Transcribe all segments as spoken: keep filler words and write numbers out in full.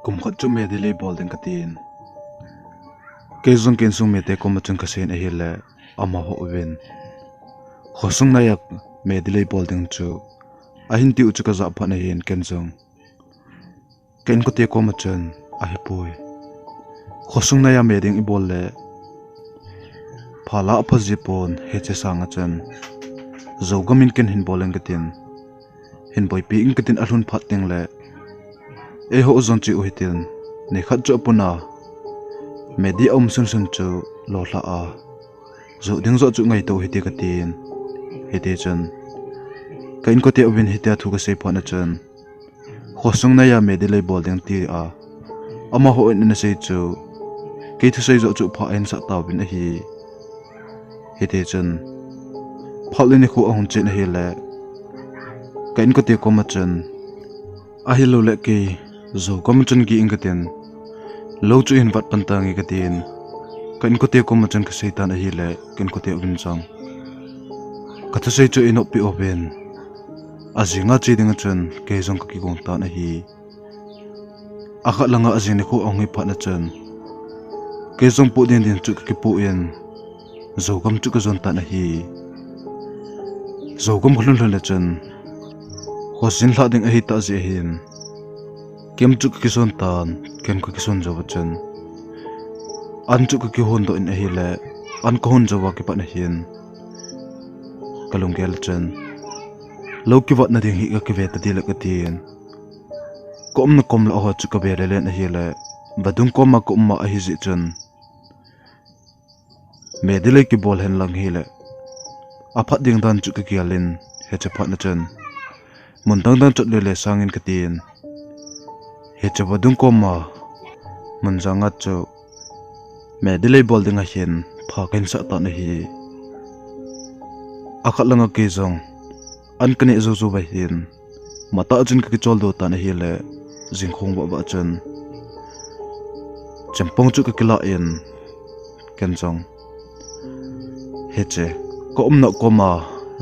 Kum khat chu medilei bol ding katin, kei jong ka insung mite koma chun kasei in ahile, amaho uvin khosung naiya medilei bol ding chu ahin tiu chu kajah phat ahin, ken jong ka inkote koma chun, ahipoi, khosung naiya me ding ibol le pha la apha ji pon, hiche sanga chun Zogam in ken hin bol in katin, hin boipi in katin alhun phat tengle, eiho jong che u hitin, nikhat chu apuna medi aum sunsun chu lolhah a, joh ding joh chu ngaito u hite katin. Hitichun ka inkote uvin hitia thu kasei phat na chun, khosung naiya medilei bol ding tia amaho in ana sei chu, kei thusei joh chu pha ahin sah tauvin ahi. Hitichun phat le nikho ahung chen ahile, ka inkote koma chun, ahiloule kei Zogam chun geh in katin, lou chu hin vat pan tange katin, ka inkote koma chun kasei tan ahile, ka inkote uvin jong kathusei chu einoppi uvin, ajinga che dinga chun kei jong kakigong tan ahi. Akhat langa ajing nikho ahung hi phat na chun, kei jong poh ding ding chu kakipoh in, Zogam chu kajon tan ahi. Zogam kalhun lhun le chun, khojin lhah ding ahitah jeh ahin, camp chu kakijon tan, camp kakijon jouva chun, an chu kakihon doh in ahile, an kahon jouva kipat ahin, kalunggel a chun, lou kivatna ding hi kakive tadile katin, kaumna kom lah ho chu kave lelen ahile, vadung koma kauma ahijeh chun, medilei kibol henlang hile, aphat ding dan chu kagel in, hiche phat na chun, mun dang dang chot lele sangin katin, hiche vadung koma mun janga chu medilei bol dinga hin pha kahin sah tan ahi. Akhat langa kei jong an kaneh jou jouva hin, matah chun kakicholdo tan ahile, jingkhong vah vah chun chempong chu kakilah in, ken jong hiche kaumna koma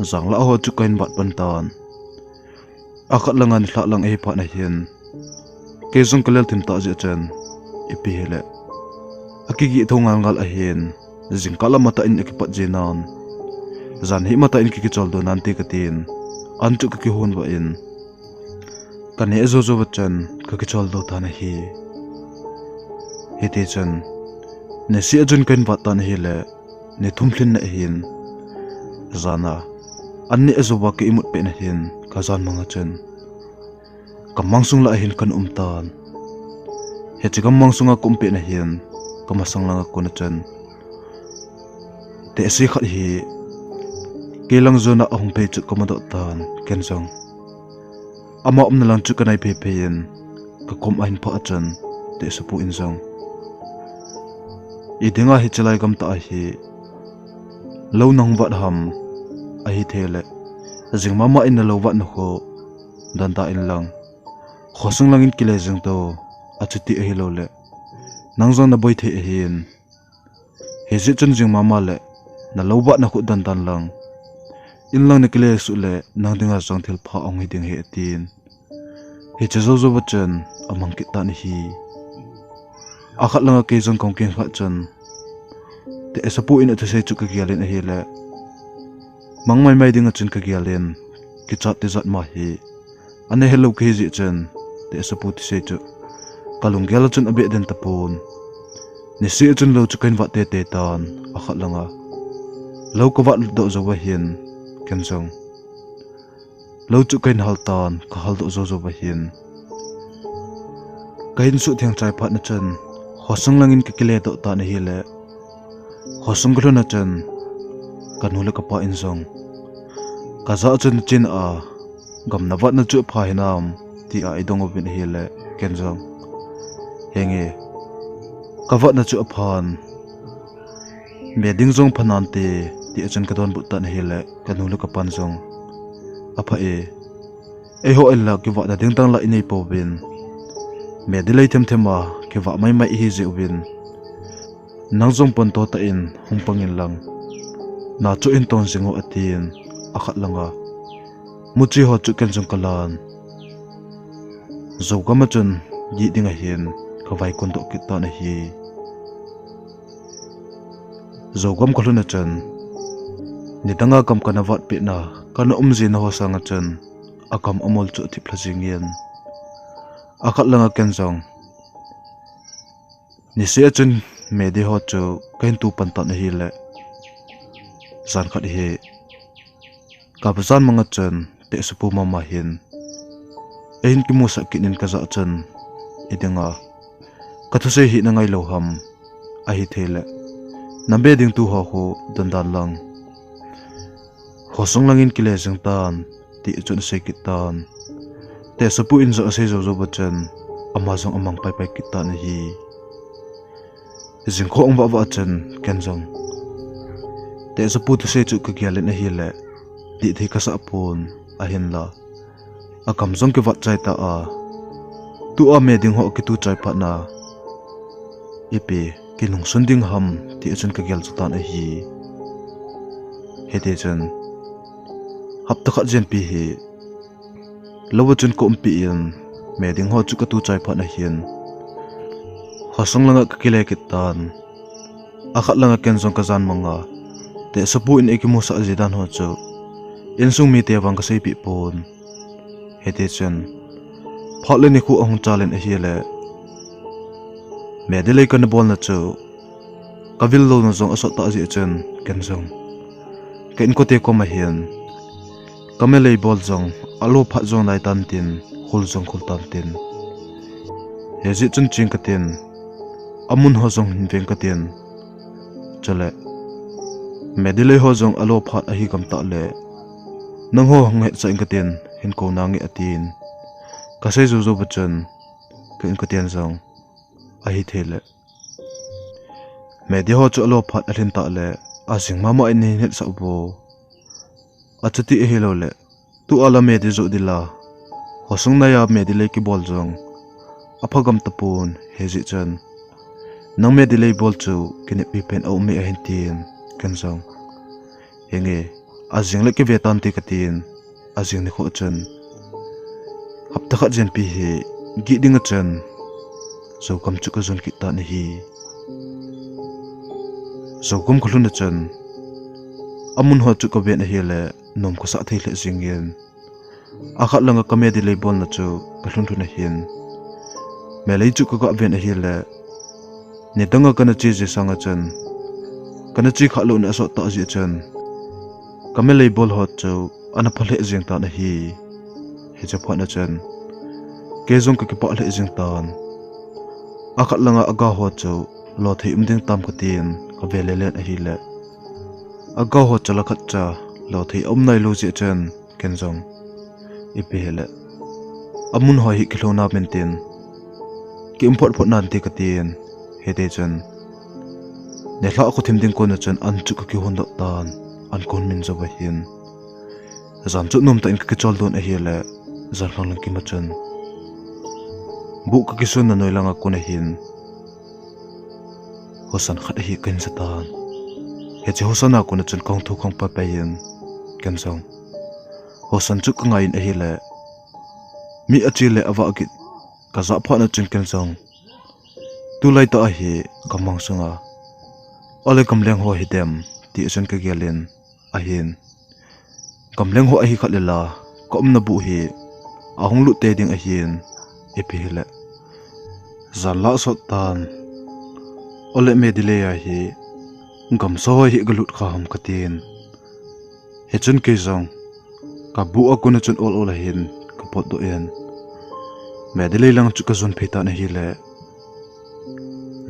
jang lah ho chu kahin vat pan tan. Akhat langa nilhah lang ahi phat na hin, kei jong kalel thim tah jeh chun, ipi hile, akigeh thou ngal ngal ahin, jingkah lah matah in akipat ji nan, jan hi matah in kikicholdo nante katin, an chu kakihon vah in, kaneh jou jouva chun kakicholdo tan ahi. Hitichun, niseh a chun kahin vat tan ahile, ni thum lhinna ahin, jana an neh jouva ka imut pet na hin, kajan manga chun, kamang sung lah ahin kana um tan. Hiche kamang sunga kaum pet na hin, kamasang langa kona chun, tehse khat hi kei lang jona ahung phei chu kamudoh tan, ken jong ama umna lang chu kanai phei phei in, kakom ahin phah a chun, tehsepu in jong, idinga hiche lai gamtah a hi lou nahung vat ham, ahithei le, jing mama in nalou vatna khu donda inlang, khosung langin kile jing to, achuti ahiloule, nang jong naboi thei ahin, hijeh chun jing mama le, nalou vatna khu dondan lang, inlang nakile suh le nang dinga jong thilpha ahung hi ding ahi atin. Hiche jou jouva chun amang kit tan ahi. Akhat langa kei jong kahung kikhen khat chun, tehsepu in athusei chu kagel in ahile, mang maimai dinga chun kagel in, kichat tijat ma hi ana helou kahi jeh chun, tehsepu thusei chu kalunggel a chun abeh den tapon. Niseh a chun lou chu kahin vat teitei tan, akhat langa lou kavat doh jouva hin, ken jong lou chu kahin hal tan, kahal doh jou jouva hin, kahin suhtheng chai phat na chun, khosung langin kakile doh tan ahile, khosung kalhun a chun, kanu le kapa in jong, kajah a chun, nachena a gam navatna chu apha hinam, tia eidong uvin ahile, ken jong, henge, kavatna chu aphan, me ding jong pha nante, tia chun kadonbut tan ahile, kanu le kapan jong, apha e, eiho inla kivatna ding dang lah inei pouvin, medilei themthem a kivah maimai ihi jeh uvin, nang jong ponto tah in hung pang inlang, na chu hin tong jing u, atin, akhat langa muchi ho chu ken jong kalan, Zogam a chun gih ding ahin, kavai kon doh kit tan ahi. Zogam kalhun a chun, nidanga gam kana vat pehna, kana um jing na ho sanga chun, agam amol chu athip lha jingin. Akhat langa ken jong, niseh a chun Medi ho chu kahin tu pan tan ahile, jan khat hi, kajan manga chun, tehsepu mama hin, eihin kimusah kit in kajah chun, idinga, kathusei hi na ngailou ham, ahithei le, na be ding tu ho khu, dandan lang, hosung langin kile jing tan, ti chun asei kit tan. Tehsepu in jong asei jou jou ba chun, ama jong amang pai pai kit tan ahi. Jingkah ong vah vah chun, ken jong, tehsepu thusei chu kagel in ahile, dih thei kasah pon, ahinla, agam jong kivat chai ta a. Tua me ding ho kitu chai phat na, ipi kinungsun ding ham, ti chun kagel chu tan ahi. Hiti chun, hapta khat jenpi hi, lou a chun ka umpi in, me ding ho chu katu chai phat na hin, hosung langa kakile kit tan. Akhat langa ken jong kajan manga, tehsepu in eikimusah ji dan ho chu, insung mite vang kaseipeh pon. Hiti chun, phat le nikho ahung chal in ahile, Medi lei kana bolna chu, kavil louna jong asot tah jeh chun, ken jong, ka inkote koma hin, kame lei bol jong, alo phat jong nai tan tin, khul jong khul tan tin. Hijeh chun cheng katin, amun ho jong hin veng katin. Chule, Medi lei ho jong alo phat ahi gam tah le, nangho hung hetsah in katin, hin kou nange atin. Kasei jou jou ba chun, ka inkoten jong, ahithei le, Medi ho chu alo phat alhin tah le, ajing mama in hin hetsah uvo. Achuti ahilou le, tua la Medi joh ding la, hosung naiya Medi lei kibol jong, apha gam tapon, hijeh chun, nang Medi lei bol chu, kineppi pen aum e ahin tin, ken jong, henge, ajing le kive tante katin, ajing nikho chun, hapta khat jenpi hi, gih ding a chun, Zogam chu kajon kit tan ahi. Zogam kalhun a chun, amun ho chu kaven ahile, nom kasah thei lheh jingin. Akhat langa ka Medi lei bolna chu kalhun lhun ahin. Melei chu kaga ven ahile, nidanga kana che ji sanga chun, kana che khah louna asot tah jeh chun, ka Melei bol ho chu ana pha lheh jeng tan ahi. Hiche phat na chun, kei jong kakipah lheh jeng tan. Akhat langa aga ho chu lothei um ding tam katin, kave le len ahile, aga ho chu la khat cha lothei aum nailou jeh chun, ken jong, ipi hile, amun ho hi kilhouna ven tin, ki um phot phot nante katin, hiti chun, nilhah khothim ding kona chun an chu kakihon doh tan, an kahon min jou ahin. Jan chu nomtah in kakichol don ahile, jan lhang lang kima chun, buh kakisonna noi langa kon ahin, husan khat ahi kahin ja tan. Hiche husan a kona chun kahung thou khang pai pai in, ken jong, husan chu kangai in ahile, mi ache le avah kit kajah phat na chun ken jong, tulai tah ahi, gamang sunga, ole gamleng ho hidem, ti chun kagel in, ahin, gamleng ho ahi khat le la, ka umna buh hi ahung lut tei ding ahin, ipi hile, jan la sot tan, ole Medi lei a hi, gamsa ho hi galut kha ham katin. Hichun kei jong, kabuh a kona chun ol ol ahin kapotdoh in, Medi lei lang chu kajon phei tan ahile,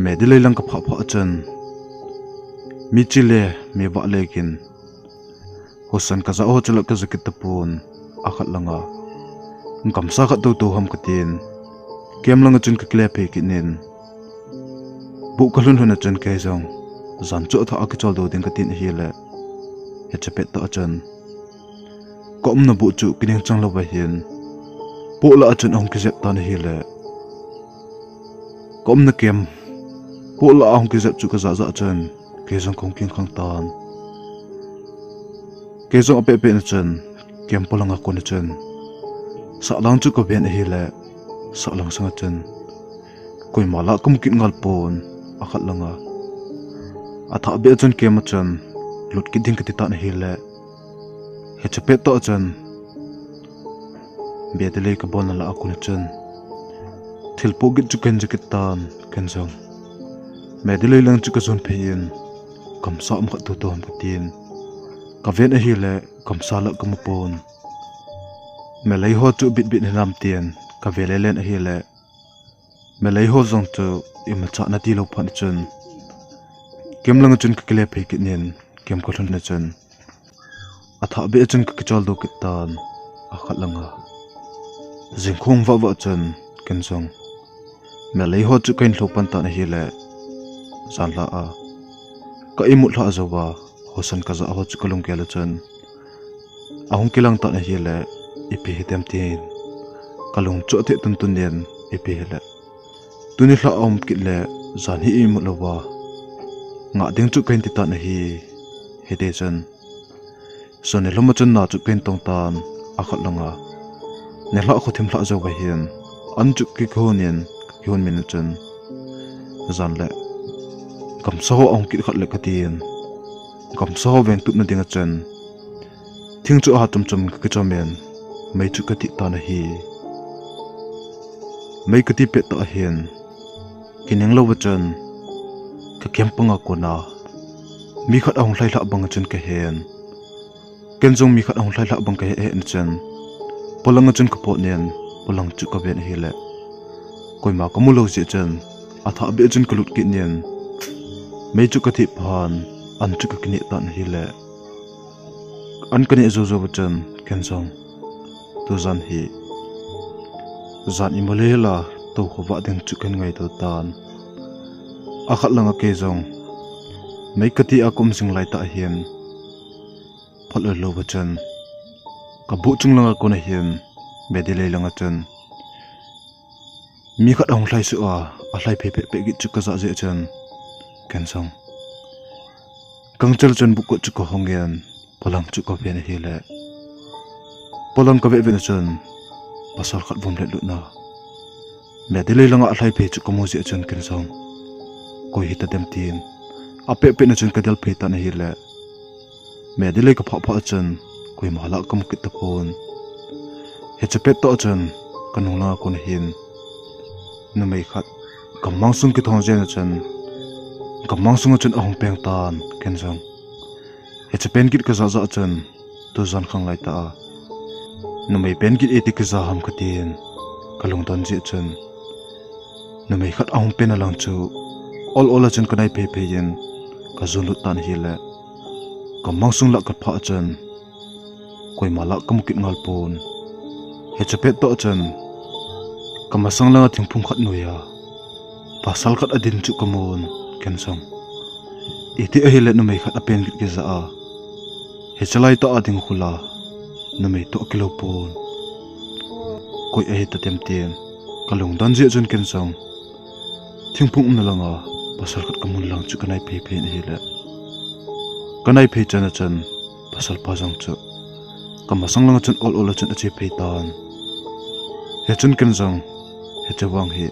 Medi lei lang kaphah phah chun, mi che le mi vah le gin, husan kajah ho chu la kaja kit tapon, akhat langa, gamsa khat tou tou ham katin, kem langa chun kakile phei kit in, buh kalhun lhun a chun kei jong, jan chu athah a kichol do ding katin ahile, hiche pet tah a chun, ka umna buh chu kiningchang lou ahin, poh lah a chun ahung kijep tan ahile, ka umna kem, poh lah a ahung kijep chu kajah jah chun, kei jong kahung kingkhang tan. Kei jong apeh peh na chun, kem polanga kona chun, sahlang chu kaven ahile, sahlang sunga chun, Koima lah kamu kit ngal pon, akhat langa. Athah beh chun kem a chun lut kit ding kati tan ahile, hiche pet tah chun Medilei kabolna lah a kon a chun thil pohgih chu kahin ja kit tan, ken jong Medilei lang chu kajon phei in, gamsa um khat tutu ham katin kaven ahile, gamsa lah kamu pon. Melei ho chu bitbit hinam tin kave lelen ahile, melei ho jong chu imacha ana tilou phat chun, kem langa chun kakile phei kit in, kem kalhun a chun athah beh chun kakicholdo kit tan, akhat langa. Jingkah vahvah chun ken jong melei ho chu kahin lhu pan tan ahile, janlhah a ka imut lhah jouva, hosan kajah ho chu kalunggel a chun ahung kilang tan ahile, ipi hitam tin kalung chu atheh tuntun in, ipi hile, tuni lhah aum kit le jan hi imut louva ngah ding chu kahin ti tan ahi. Hiti chun sun nilhum a chun na chu kahin tong tan, akhat langa. Nilhah khothim lhah jouva hin an chu kihon in, kakihon min a chun, jan le gamsa ho ahung kit khat le katin, gamsa ho veng tupna dinga chun thing chu aha chomchom in kakichom in, mei chu kati tan ahi. Mei kati pet tah hin kining louva chun kakem panga kona mi khat ahung lhai lhah banga chun kahen. Ken jong mi khat ahung lhai lhah bang kahe hena chun, polanga chun kapot in, polang chu kaven ahile, koima kamu lou jeh chun athah beh chun kalut kit in, mei chu kati phat in, an chu kakineh tan ahile, an kaneh jou jouva chun ken jong tujan hi jan imu le la tou khovah ding chu kahin ngaito tan. Akhat langa kei jong mei kati a kaum jing laitah hin, phat loi louva chun kabuh chung langa kona hin, Medilei langa chun mi khat ahung lhai suh a, alhai phei pehpeh kit chu kajah jeh chun, ken jong gangchel chun buhkot chu kahong in, polang chu kaven ahile, polang kavet vet a chun pasal khat vom let lut na, Medilei langa alhai phei chu kamu jeh chun ken jong koi hitadem tin apehpeh na chun kadel phei tan ahile, Medilei kaphah phat a chun koima lah kamu kit tapon. Hiche pet tah chun kanung langa kon hin numei khat gammang sung kithong jeng a chun, gammang sunga chun ahung peng tan, ken jong hiche pen kit kajah jah chun, tujan khang laitah a numei pen kit iti kija ham katin kalungdon jeh chun, numei khat ahung penna lang chu ol ol a chun kanai phei phei in kajon lut tan ahile, gammang sung lah kaphah a chun koima lah kamu kit ngal pon. Hiche pet tah chun kamasang langa thingphung khat noiya pasal khat adin chu kamun, ken jong iti ahile numei khat apen kit kija a, hiche laitah a ding khu la numei toh akilou pon. Koi ahitadem tin kalungdon jeh chun ken jong thingphung umna langa pasal khat kamun lang chu kanai phei phei in ahile, kanai phei chan a chun pasalpa jong chu kamasang langa chun ol ol a chun ache phei tan. Hichun ken jong hiche vang hi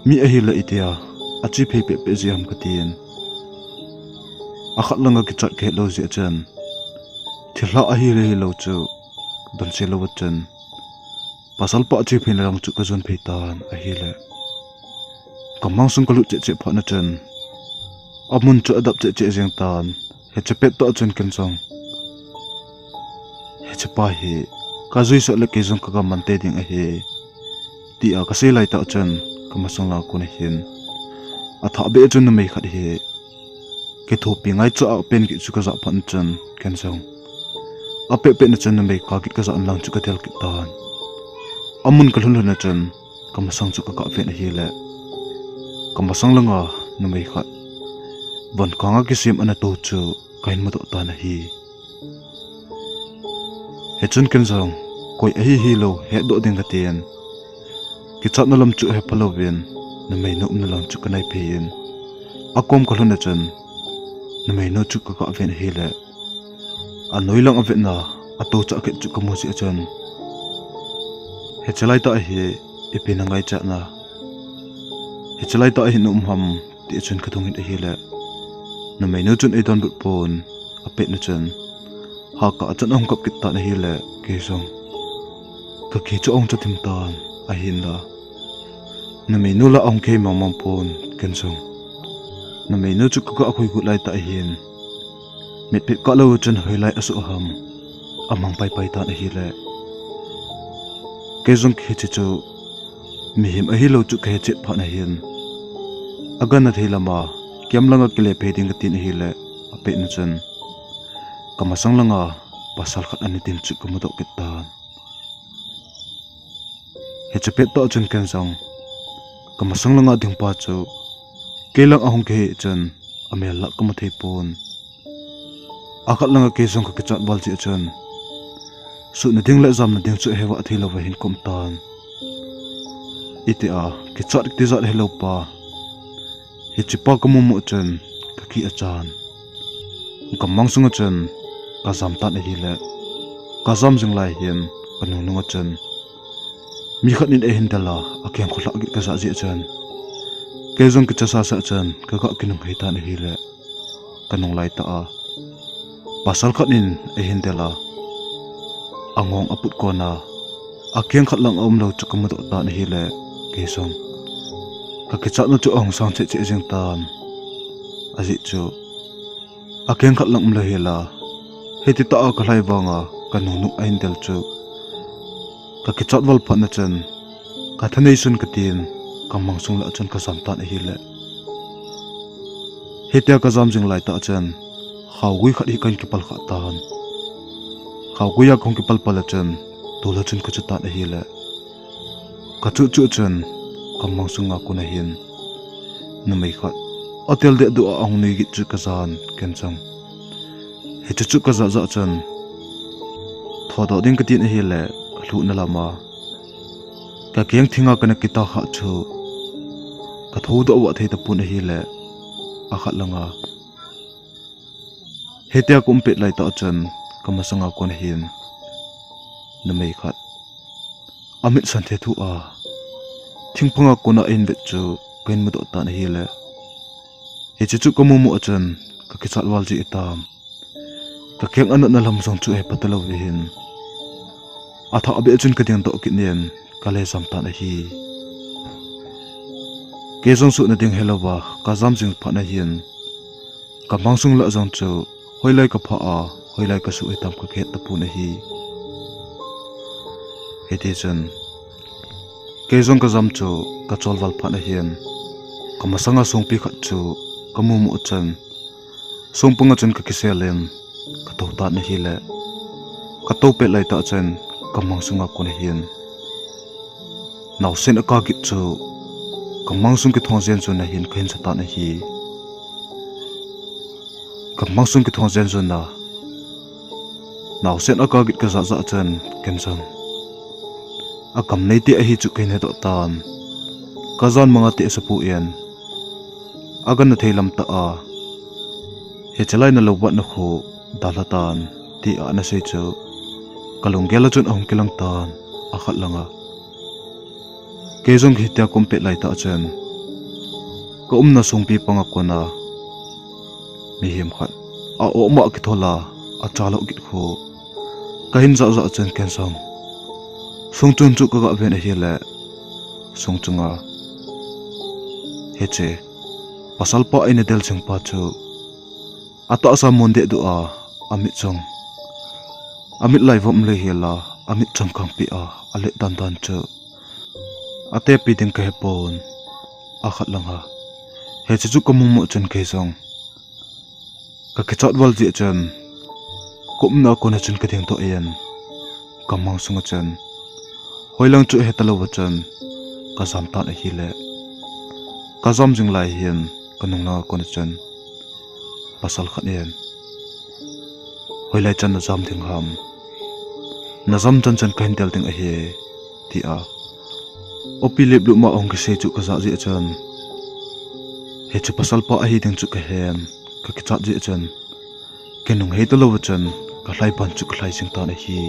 mi ahile itia ache phei pehpeh jeh ham katin, akhat langa kichat kahet lou jeh chun thilha ahile hilou chu donse louva chun pasalpa ache pheina lang chu kajon phei tan ahile, gammang sung kalut cheh cheh phat na chun amun chu adap cheh cheh jeng tan. Hiche pet tah chun ken jong hichepa hi kajuisah le kei jong kagam mante ding ahi, tia kasei laitah chun kamasang langa kon hin athah beh chun numei khat hi kithopi ngaicha a pen kit chu kajah phat na chun ken jong apehpeh na chun numei kah kit kajah lang chu kadel kit tan. Amun kalhun lhun a chun kamasang chu kagah ven ahile, kamasang langa numei khat von kanga kisem ana tou chu kahin mudoh tan ahi. Hichun ken jong koi ahi hilou hetdoh ding katin, kichatna lam chu hepha louvin numeinu umna lang chu kanai phei in, akom kalhun a chun numeinu chu kagah ven ahile, anoi lang avetna atouchah kit chu kamu jeh chun, hiche laitah hi ipi na ngaichatna Hiche laitah a hin um ham, ti chun ka thung in ahile, numeinu chun eidonbut pon, apet na chun, ha ka a chun ahung kap kit tan ahile, kei jong ka kei chu ahung cha thim tan, ahinla numeinu la ahung kei mong mong pon, ken jong numeinu chu ka ga khui got laitah ahin, mitpet kah lou chun hoilai asuh ham, amang paipai tan ahile, kei jong hiche chu mihem ahilou chu ka hechet phat ahin, agangthei lama, kiam langa kile phei ding katin ahile, apet na chun, ka masang langa pasal khat ana din chu ka mudoh kit tan. Hiche pettah chun ken jong ka masang langa dingpa chu kei lang ahung kihei chun, amel lah ka mu thei pon. Akhat langa kei jong ka kichat val jeh chun, suhna ding le jamna ding chu hevah thei louva hin ka um tan. Itia kichat tijat helou pa, hichepa ka mumu chun ka kih achan, gammang sunga chun ka jam tan ahile, ka jam jing lai hin ka nungnunga chun, mi khat in eihin del a, akeng kholhah git ka jah jeh chun, kei jong kicha sasa chun ka ga kinunghei tan ahile, ka nung laitah a pasal khat in eihin del a, angong aput kona, akeng khat lang aumlou chu ka mudoh tan ahile, kei jong ka kichatna chu ahung sang cheh cheh jing tan. Ajeh chu akeng khat lang umlou hela, hititah a ka lhai vanga ka nungnung ahin del chu, ka kichat val phatna chun, ka thanei sun katin, gammang sung lah chun ka jam tan ahile, hitia ka jam jing laitah chun, khaogui khat hi kahin kipal khah tan. Khaogui a kahung kipal pal a chun, tol a chun ka chu tan ahile, ka chuh chuh chun, gammang sunga kon ahin, numei khat atel deh duh a ahung nui git chu ka jan, ken jong hiche chu ka jah jah chun, thodoh ding katin ahile, ka lhuhna lama ka keng thinga kana kita khah chu ka thodoh vah thei tapon ahile, akhat langa hitia ka um pet laitah chun, ka masanga kon ahin, numei khat amit san thethu a, thingphanga kona ahin vet chu kahin mudoh tan ahile, hiche chu ka mumu a chun, ka kichat val jeh itam, ka keng anatna lam jong chu hepa talou ve hin, athah beh chun ka dingdoh kit nin, ka le jam tan ahi. Kei jong suhna ding helouva ka jam jing phat ahin, gammang sung lah jong chu hoilai ka phah a, hoilai ka suh hitam ka kihet tapon ahi. Hitichun kei jong ka jam chu ka chol val phat ahin, ka masanga songpi khat chu ka mumu chun, songpanga chun ka kisel in, ka tou tan ahile, ka tou pet laitah chun, gammang sunga kon ahin, naosen aka git chu gammang sung kithong jen jona hin kahin ja tan ahi. Gammang sung kithong jen jona naosen aka git ka jah jah chun, ken jong agam neite ahi chu kahin hedoh tan. Ka jan manga tehsa poi, agangthei lam tah a, hiche lai nalou vatna khu dalha tan, tia ana sei chu ka lunggel a chun ahung kilang tan, akhat langa kei jong hitia ka um pet laitah chun, ka umna songpi panga kona mihem khat a-oh ma kithol a, achalou git khu kahin jah jah chun, ken jong songchung chu ka ga ven ahile, songchunga hiche pasalpa eina del jing pa chu atahsa mun deh duh a, amit chong, amit lai vom le hela, amit chomkang pi a, alet dandan chu atepi ding ka hepon, akhat langa hiche chu ka mumu chun kei jong ka kichat val jeh chun, ka umna a kona chun ka dingdoh in, gammang sunga chun hoilang chu hetalouva chun ka jam tan ahile, ka jam jing lai hin ka nunglanga kona chun pasal khat in, hoilai chan najam ding ham, najam chan chun kahin del ding ahi, tia opi leplup ma ahung kisei chu ka jah jeh chun, hiche pasalpa ahi ding chu kahen, ka kichat jeh chun, kinunghei talouva chun ka lhai ban chu ka lhai jing tan ahi.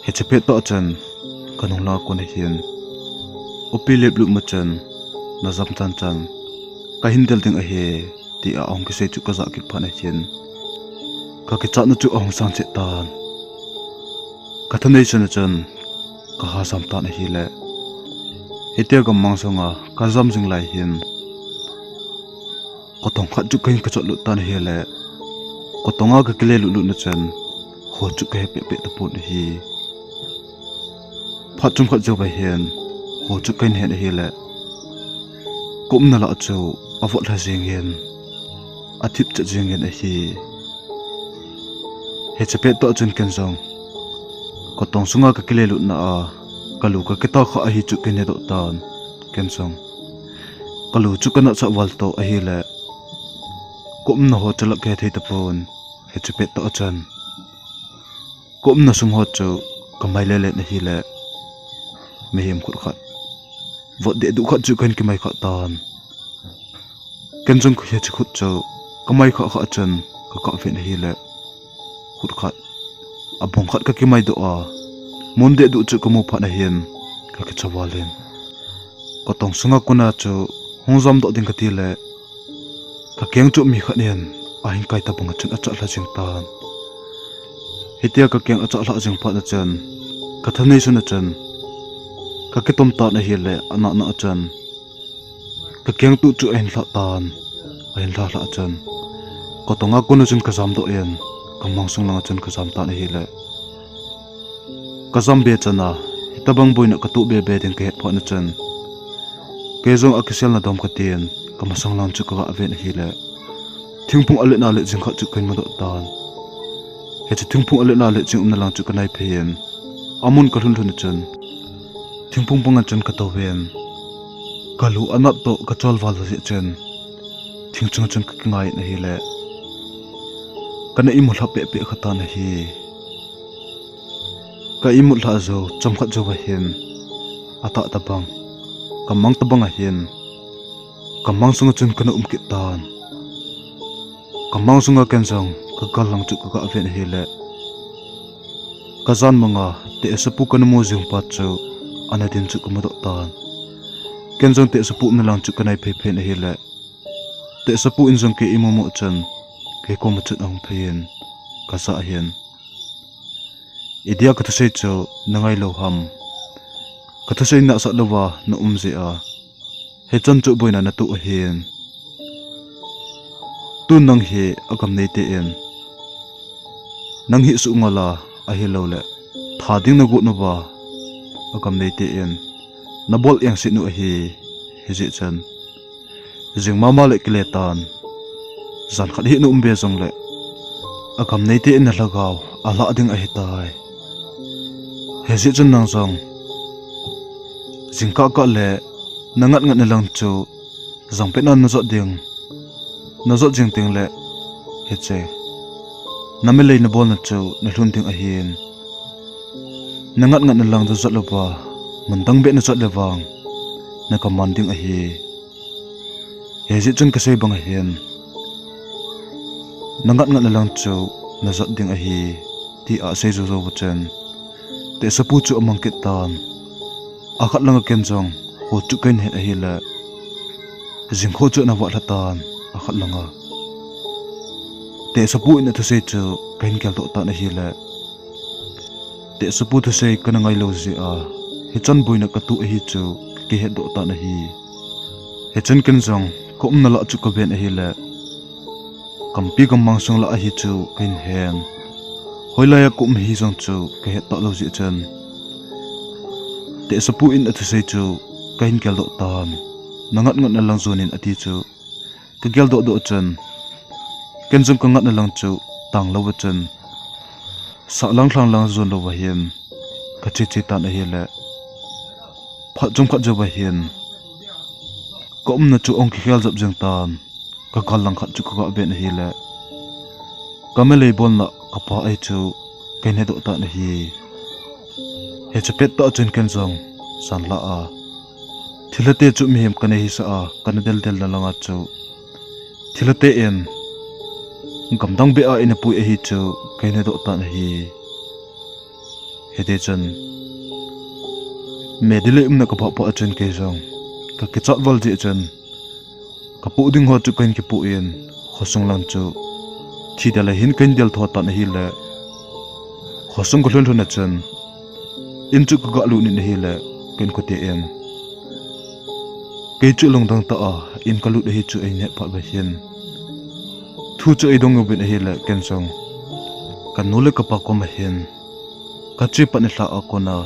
Hiche pettah chun ka nunglanga kon ahin, Upi lep lut ma chun, na jam chan chan, ka hin del ding ahi, tia ahung kisei chu ka jah kit phat na hin, ka kichatna chu ahung sang cheh tan. Ka thanei chun a chun, ka ha jam tan ahile. Hitia ka mang sunga, ka jam jing lai hin, kotong khat chu ka hin ka chot lut tan ahile. Kotonga ka kile lut lut na chun, ho chu ka he peh peh tapon ahi. Phat chomkhat jou va hin, ho chu ka hin het ahile. Ka umna lah chu, avot lha jingin, athip chet jingin ahi. Hiche pet tah chun ken jong, kotong sunga ka kile lutna a, ka lu ka kita kha ahi chu ka hin hedoh tan, ken jong. Ka lu chu ka nat sah val toh ahile, ka umna ho chu lah ka he thei tapon, hiche pet tah chun. Ka umna sung ho chu ka mai lele na ahile, mihem khut khat, vot dehduh khat chu ka hin kimai kha tan. Ken jong hiche khut chu ka mai kha kha chun ka kah vet na ahile, khut khat, abong khat ka kimai doh a, mun dehduh chu ka mu phat na hin, ka kicha val in, kotong sunga kona chu hung jam doh ding ka ti le, ka keng chu mi khat in ahin kai tabang a chun achah lha jing tan. Hitia ka keng achah lha jing phat na chun, ka thanei chun a chun, ka kitom tan ahile, anah nah a chun, ka keng tuh chu ahin lhah tan, ahin lha lhah a chun, kotonga kona chun ka jam doh in, ka mang sung langa chun ka jam tan ahile. Ka jam be chan a, hitabang boina ka toh be be ding ka het phat na chun, kei jong akiselna dom ka tin, ka masang lang chu ka ga vet na ahile, thingphung alet na let jing khat chu ka hin mu doh tan. Hiche thingphung alet na let jing umna lang chu ka nai phei in, amun ka lhun lhun na chun, thingphung panga chun ka tou in, ka lu anat toh ka chol val jeh chun, thing chunga chun ka kingai na ahile, kana imu lha peh peh kha tan ahi. Ka imut lha jou chomkhat jou va hin, atah tabang, ka mang tabang a hin, ka mang sunga chun kana um kit tan. Ka mang sunga ken jong ka gal lang chu ka ga vet na ahile, ka jan manga tehsapu kana mu jing pa chu ana din chu ka mu doh tan. Ken jong tehsapu umna lang chu ka nai phei phei na ahile, tehsapu in jong kei imu mu chun, kei koma chun ahung phei in, ka jah hin, idia ka thusei chu na ngai lou ham? Ka thusei nahsah louva na um jeh a, hichan chu boina na toh ahin, tun nang hi agam neite in nang hi suh ngal a, ahilouleh tha ding na got nauva, agam neite in na bol engset u ahi. Hijeh chun, jing mama le kile tan, jan khat hi na um be jongleh, agam neite in na lhagao alhah ding ahitai. Hijeh chun nang jong, jingkah kah le na ngat ngatna lang chu, jangpetna na jot ding, na jot jing tengleh, hiche na melei na bolna chu na lhun ding ahin, na ngat ngatna lang chu jot louva, mun dang beh na jot le vang, na kaman ding ahi. Hijeh chun ka sei bang ahin, na ngat ngatna lang chu na jot ding ahi, tia asei jou jou va chun, tehsapu chu amang kit tan. Akhat langa ken jong, kho chu ka hin het ahile, jingkho chu ana vah lha tan, akhat langa. Tehsapu in athusei chu ka hin geldoh tan ahile, tehsapu thusei kana ngai lou jeh a, hichan boina ka toh ahi chu ka kihetdoh tan ahi. Hichun ken jong ka umna lah chu ka ven ahile, kampi gammang sung lah ahi chu ka hin hen. Hoilai a ka um ahi jong chu ka het talou jeh chun, tehsapu in athusei chu ka hin geldoh tan. Na ngat ngatna lang jon in ati chu ka geldoh doh chun, ken jong ka ngatna lang chu tang louva chun, sahlang lhanglang jon louva hin ka che che tan ahile, phat chomkhat jouva hin ka umna chu ahung kikhel jep jeng tan. Ka gal lang khat chu ka ga ven ahile, ka melei bolna ka pa ahi chu ka hin hedoh tan ahi. Hiche pet tah chun ken jong, jan lah a, thilhate chu mihem kana hisah a kana del del na langa chu, thilhate in gamdang beh a eina pui ahi chu ka hin hedoh tan ahi. Hiti chun, Medilei umna kapha pha a chun kei jong kakichat val jeh chun, kapoh ding ho chu kahin kipoh in, khosung lang chu thi dal a hin kahin del tho tan ahile, khosung kalhun lhun a chun, in chu kaga lut in ahile, ka inkote in kei chu lungdong tah a in kalut ahi chu ahin het phat uva hin, thu chu eidong uvin ahile, ken jong kanu le kapa koma hin kache pan ilha a kona,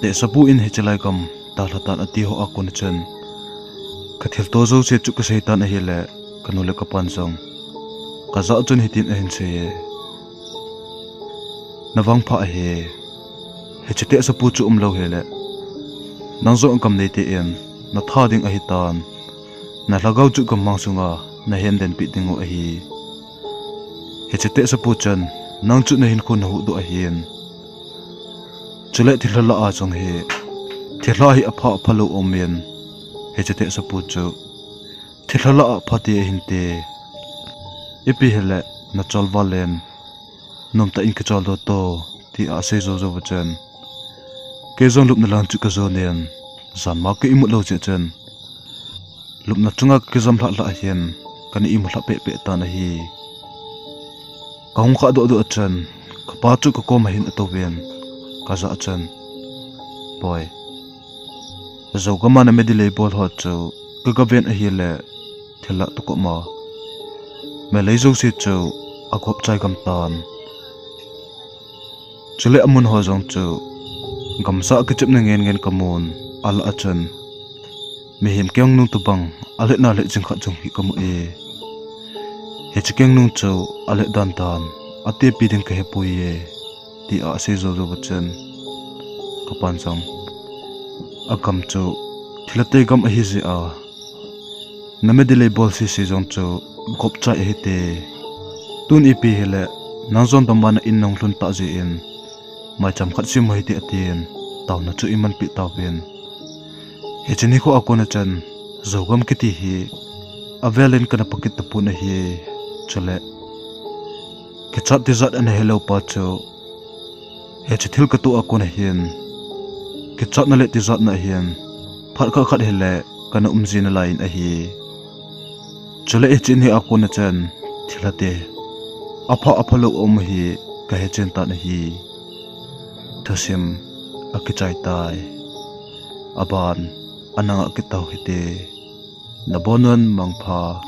tehsapu in hiche lai gam dalha tan ati ho a kona chun, kathilto jouse chu kasei tan ahile, kanu le kapan jong kajah a chun hitin ahin sei e, navangpha ahi, hiche tehsapu chu umlou hile, nang jong gam neite in natha ding ahitan, nalhagao chu gammang sunga nahen denpeh dingu ahi. Hiche tehsapu chun nang chu nahinkho nahuhdoh ahin, chule thilha lah a jong hi, thilha hi apha aphalou aumin, hiche tehsapu chu thilha lah a phate ahinte, ipi hile nachol val in nomtah in kicholdo to, tia asei jou jouva chun, kei jong lupna lang chu kajon in, janma ka imut lou jeh chun, lupna chunga kakijam lhah lhah hin, kana imu lhah peh peh tan ahi. Kahung khah doh doh a chun, kapa chu kakoma hin atouvin, kajah a chun, Boi, Zogam a na medilei bol ho chu kaga ven ahile, thilha toh koma, melei jouse chu agop chai gam tan, chule amun ho jong chu gamsa kichepna ngen ngen kamun, alah a chun mihem kengnung tobang aletna let jing khat jong hi kamu e, hiche kengnung chu alet dan dan atepi ding kahepoi e, tia asei jou jouva chun, kapan jong, agam chu thilhate gam ahijeh a, na medilei bol sese jong chu gop chai ahite, tun ipi hile, nang jong dam a na in nahung lhun tah jeh in, maicham khat sem u hite atin, taona chu imanpeh tauvin, hiche nikho a kona chun, Zogam kiti hi avel in kana pah kit tapon ahi, chule kichat tijat ana helou pa chu, hiche thil katoh a kona hin, kichatna le tijatna hin, phat khat khat hile kana um ji nalai in ahi. Chule hiche ni a kona chun, thilhate apha aphalou aum hi kahechen tan ahi. Thusim akichai tai. Aban ana ngah kit tau hite. Nabonun mangpha.